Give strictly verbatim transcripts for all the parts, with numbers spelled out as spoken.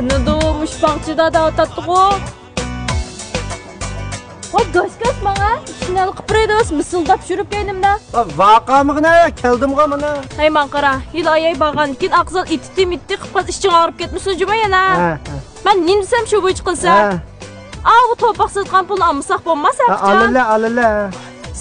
نېدۇ، مۇشۇ باغچىدا دەۋاتاتتىغۇ. ۋاي، گاس-گاس ماڭا، ئىشنى ھەل قىلىپ بېرەي دەپ مىسىلداپ يۈرۈپ كەينىمدە. ۋاقامىغىنە، كەلدىمغۇ مانا. ھەي، ماڭا قارا، ھېلى ئاياي بارغاندىكىن ئاقزال ئېتىتتى-مېتىتتى قىلىپ قالسا ئىچىڭ ئاغرىپ كەتمىسۇن جۇما يەنە. ھە، ھە. مەن نېمە دېسەم شۇ بويىچە قىلسا. ھە. ئاۋۇ توپاق سېتىدىغان پۇلنى ئالمىساق بولماس، ھە، ئەپچان. ئالىلە، ئالىلە.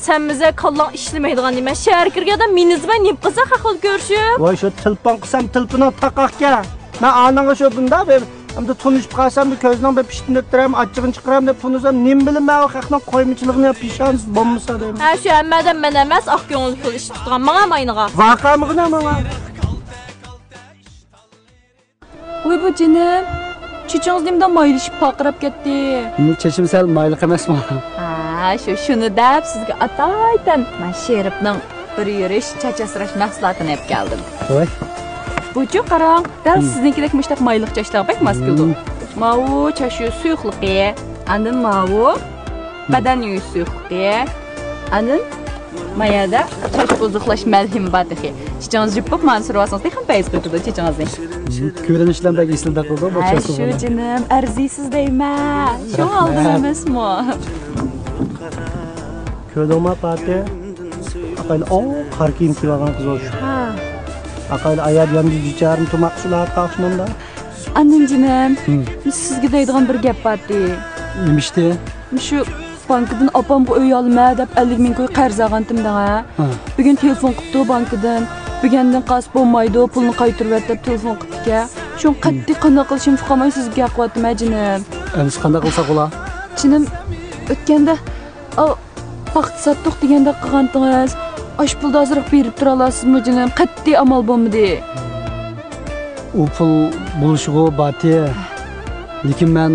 سەن بىزە كاللاڭ ئىشلىمەيدىغان نېمە؟ شەھەرگە كىرگەندە مېنى ئىزدىمەي نېمە قىلسا خەق بىلەن كۆرۈشۈپ؟ ۋاي، شۇ تېلېفون قىلسام تېلېفونۇڭ تاقاقكەن. مەن ئانىڭغا شۇ بۇنداق بىر، ئەمدى تونۇشۇپ قالسام بىر كۆزىنىڭ بىر پىشتىنى ئۆتتۈرەم، ئاچچىقىنى چىقىرام دەپ تونۇسام، نېمە بىلىمەن ئۇ خەقنىڭ قويمىچىلىقىنى، پېشانىسى بولمىسا دەيمەن. ھە، شۇ ھەممە ئادەم مەن ئەمەس، ئاق كۆڭۈل پۇل ئىش تۇتقان. ماڭا ماينىغا. ۋاقامىغىنە ماڭا. ۋوي، بۇ جېنىم، چېچىڭىز نېمىدە مايلىشىپ پارقىراپ كەتتى؟ بۇ چېچىم سەل مايلىق ئەمەسمۇ؟ ھا، شۇ، شۇنى دەپ سىزگە ئاتايتەن مەن شېرىپنىڭ بىر يۈرۈش چاچ ئاسراش مەھسۇلاتىنى ئېلىپ كەلدىم. ۋاي. بۇچۇ قاراڭ، دەل سىزنىڭكىدەك مۇشتاق مايلىق چاچلارغا بەك ماس كېلىدۇ. ماۋۇ چاچ يۇيۇش سۇيۇقلۇقى، ئاندىن ماۋۇ بەدەن يۇيۇش سۇيۇقلۇقى، ئاندىن ما يەردە چاچ ئوزۇقلاش مەلھىمى بار تېخى. چېچىڭىزنى يۇيۇپ بولۇپ مانا سۈرۈۋالسىڭىز تېخىمۇ پەيز قىلىدۇ چېچىڭىزنى. كۆرۈنۈشلەرنى بەك ئېسىلدە قىلدى بۇ. ھەي، چاچ شۇ سۇيۇقلۇقىنى. جېنىم، ئەرزىيسىز دەيمەن. شۇ ھالدا ئەمەسمۇ؟ كۆردۈڭما پاتى؟ ئاقايلى، ئاۋۇ قارا كىيىم كىيىۋالغان قىز ئوخشاش. ھا. ئاقايلى، ئايال ياندى جىچارنى تۇماق سۇلاپ قاقشىمامدا. ئاندىن جېنىم، سىزگە دەيدىغان بىر گەپ بارتى. نېمە ئىشتى؟ مۇشۇ بانكىدىن ئاپامغا ئۆي ئالىمەن دەپ ئەللىك مىڭ كوي قەرز ئالغانتىم دەڭە. ھا. بۈگۈن تېلېفون قىپتۇ بانكىدىن. بۈگۈندىن قالسا بولمايدۇ، پۇلنى قايتۇرۇۋەت دەپ تېلېفون قىپتىكەن. شۇڭا قەتئىي قانداق قىلىشىمنى ئۇقالماي سىزگە گەپ قىلىۋاتىمەن جېنىم. ئەمدى قانداق قىلساق بولا؟ جېنىم، ئۆتكەندە، ئاۋۇ، پاختا ساتتۇق دېگەندەك قىلغانتىڭىز. ئاشۇ پۇلدا ئازراق بېرىپ تۇرالارسىزمۇ جېنىم؟ قەتئىي ئامال بولمىدى. ئۇ پۇل بولۇشىغۇ باتى. لېكىن مەن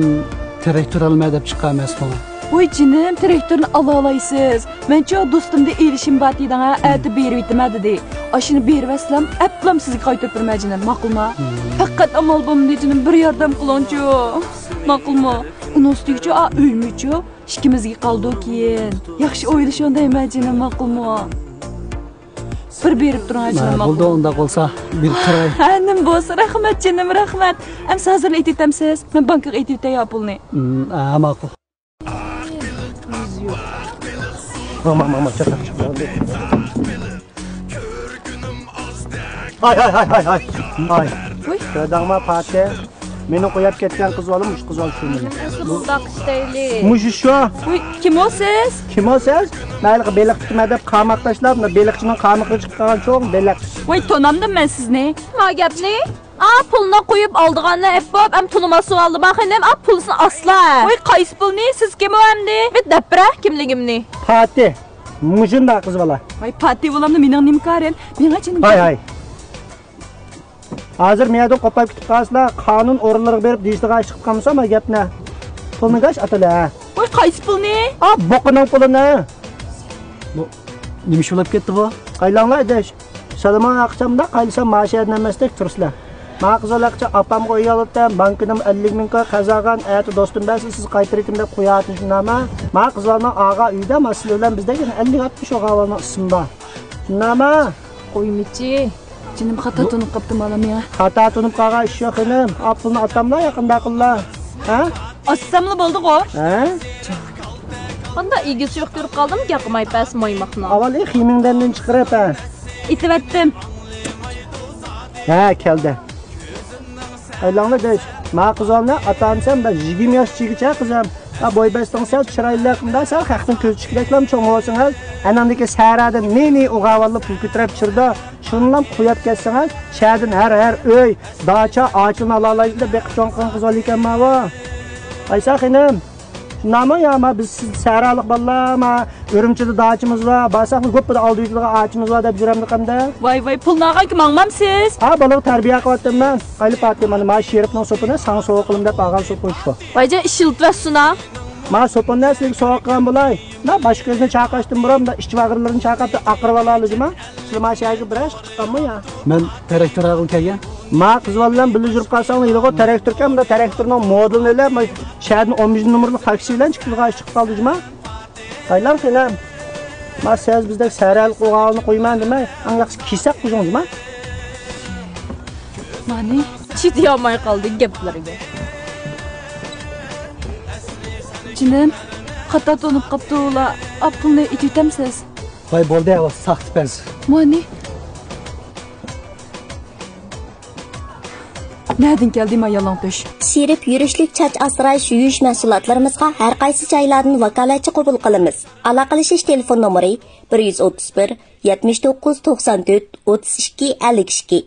تىراكتور ئالىمەن دەپ چىققان ئەمەسمۇ. ۋوي جېنىم، تىراكتورنى ئالالايسىز. مەنچۇ دوستۇمدىن ئېلىشىم باتى دەڭە، ئەتە بېرىۋېتىمەن دېدى. ئاشۇنى بېرىۋەتسىلەم، ئەپلام سىزگە قايتۇرۇپ بېرىمەن جېنىم، ماقۇلما؟ پەقەت ئامال بولمىدى جېنىم، بىر ياردەم قىلىڭچۇ. ماقۇلما؟ ئۇنىڭ ئۈستىگىچۇ، ئا، ئۆيمۇچۇ؟ ئىككىمىزگە قالدۇ كېيىن. ياخشى ئويلىشىڭ دەيمەن جېنىم، ماقۇلمۇ؟ بىر بېرىپ تۇرۇڭ جېنىم، ماقۇلمۇ؟ بولدى، ئۇنداق بولسا بىر تۇراي. ھە، نېمە بولسا، رەھمەت جېنىم، رەھمەت. ئەمسە ھازىرلا ئېتىۋېتەمسىز؟ مەن بانكىغا ئېتىۋېتەي يا پۇلنى. ھە، ماقۇل. ماما، ماما، چاتاق چىقمىدى. ھاي، ھاي، ھاي، ھاي، ھاي. ھاي. ۋۇي. كۆردۈڭما پاتى؟ مېنى قويۇپ كەتكەن قىز بالا، مۇشۇ قىز بالا شۇ مېنى. ئەسلى بۇنداق ئىشلەيلى. مۇشۇ شۇ. ۋۇي، كىم ئۇ سىز؟ كىم ئۇ سىز؟ مەن ھېلىقى بېلىقچىمەن دەپ قاماق تاشلاپ، مۇنۇ بېلىقچىنىڭ قامىقىغا چىقىپ قالغان چوڭ بېلىق. ۋۇي، تونامدىم مەن سىزنى. ما گەپنى؟ ئا، پۇلنى قويۇپ ئالىدىغاننى ئەپ بوپ، ئەم تونۇماسسىڭ ئالدىما خېنىم، ئا، پۇلسىنى ئاسلا. ۋاي، قايسى پۇلنى؟ سىز كىم ئۇ ئەمدى؟ بىر دەپ بېرە كىملىكىمنى. پاتى. مۇشۇنداق قىز بالا. ۋاي، پاتى بالامنى مېنىڭ نېمە كارىم؟ مېڭە چىن. ھاي، ھاي. ھازىر مەيەردىن قوپاپ كېتىپ قالسىلا، قانۇن ئورۇنلىرىغا بېرىپ دېيىشىدىغان ئىش قىلىپ قالمىسا، ما گەپنى. پۇلنى كاش ئاتىلە. ۋاي، قايسى پۇلنى؟ ئا، بوقىنىڭ پۇلىنى. بۇ نېمە ئىش بولۇپ كەتتى بۇ؟ قايلاڭلار ئىدىش. سالىمۇ ئاقچامدا قايلىسام ماشىنىدىن ئەمەستەك تۇرسىلە. ما قىز ئالاقچە ئاپامغا ئۆي ئالىتتىم، بانكىدىن ئەللىك مىڭ كوي قەرز ئالغان، ئەتە دوستۇم بەرسە سىز قايتۇرۇۋېتىم دەپ قويۇۋاتىدۇ شۇنداقما؟ ما قىز ئالنىڭ ئاغا ئۆيىدە ما سىلەر بىلەن بىزدەك يەنە ئەللىك ئاتمىش ئوغا ئالنىڭ ئىسمىدا. شۇنداقما؟ قويمىچى. جېنىم خاتا تونۇپ قاپتىما مېڭە. خاتا تونۇپ قالغان ئىش يوق خېنىم. ئاپىلنى ئاتاملا يېقىندا قىللا. ھە؟ ئاتساملا بولدىغۇ. ھە؟ قانداق ئىگىسى يوق كۆرۈپ قالدىم، گەپ قىلماي پەس مايماقنىڭ. ئاۋۋال ئېي خېمىڭدىن چىقىرىپ ھە. ئېتىۋەتتىم. ھە، كەلدى. ئايلاڭلا دەش. ما قىزالنى ئاتا-ئانىسى ھەم يىگىرمە ياش ئىچىگىچە قىزىم. ھە، بوي بەستىڭ سەل، چىرايلىق، مۇنداق سەل خەقنىڭ كۆزى چىكىدەكلام چوڭ بولسىڭىز، ئەنەڭدىكى سەھرادىن نى-نى ئوغاۋانلىق پۇل كۆتۈرۈپ چىرىدۇ. شۇنىلام قويۇپ كەتسىڭىز، شەھەردىن ھەر، ھەر ئۆي، داچا، ئاچىلىنى ئالالايسىز دەپ بېقىپ چوڭ قىلغان قىزال ئىكەن ماۋۇ. ئايسا خېنىم، شۇنداقمۇ يا ما بىز سىز سەھرالىق بالىلار، ما ئۈرۈمچىدە داچىمىز بار، بارساقمۇ گۇپپىدا ئالدى ئۆيدىلا ئاچىمىز بار دەپ يۈرەمدۇ قەمدە؟ ۋاي، ۋاي، پۇلنى ئالغانكى ماڭمامسىز؟ ھا، بالىغا تەربىيە قىلىۋاتىمەن. قايلى پاتى، مانا، ما شېرىپنىڭ سوپىنى ساڭا سوۋغا قىلىمەن دەپ ئالغان سوپۇن شۇ. ۋايجان، ئىشلىتىۋەتسۇنا. ما سوپۇننى سىلىگە سوۋغا قىلغان بولاي. ما باش كۆزنى چاقاشتىن بۇرۇن، ما ئىچ باغرىلىرىنى چاقاپ، ئاقىرىۋالالايجى ما. سىلەر ما شەھەرگە بىرەر چىققانمۇ يا؟ مەن تىراكتور ئالغىلى كەلگەن. ما قىز بالا بىلەن بىللە يۈرۈپ قالساڭ، ھېلىغۇ تىراكتوركەن، بۇندا تىراكتورنىڭ مودېلىنى ئېلىپ، ما شەھەردىن ئون بەشىنچى نومۇرلۇق تاكسى بىلەن چىقىپ تۇرغان ئىش چىقىپ قالدى جۇما. قايلاڭ سېنىڭ. ما سىز بىزدەك سەرەل قوغاقنى قويماڭ دېمەي، ئەڭ ياخشى كېسەك قويۇڭ جۇما. مانى چىدىيالماي قالدى گەپلىرىگە. جېنىم، قاتار تونۇپ قاپتۇ ئۇلار. ئاپپۇلنى ئېتىۋېتەمسىز؟ ۋاي، بولدى، ئەۋە ساختىپەز. مانى. نەدىن كەلدى ما يالاڭ تۆش؟ شىرىپ يۈرۈشلۈك چاچ ئاسراش، يۇيۇش مەھسۇلاتلىرىمىزغا ھەر قايسى جايلاردىن ۋاكالەتچى قوبۇل قىلىمىز. ئالاقىلىشىش تېلېفون نومۇرى: بىر يۈز ئوتتۇز بىر، يەتمىش توققۇز، توقسان تۆت، ئوتتۇز ئىككى، ئەللىك ئىككى.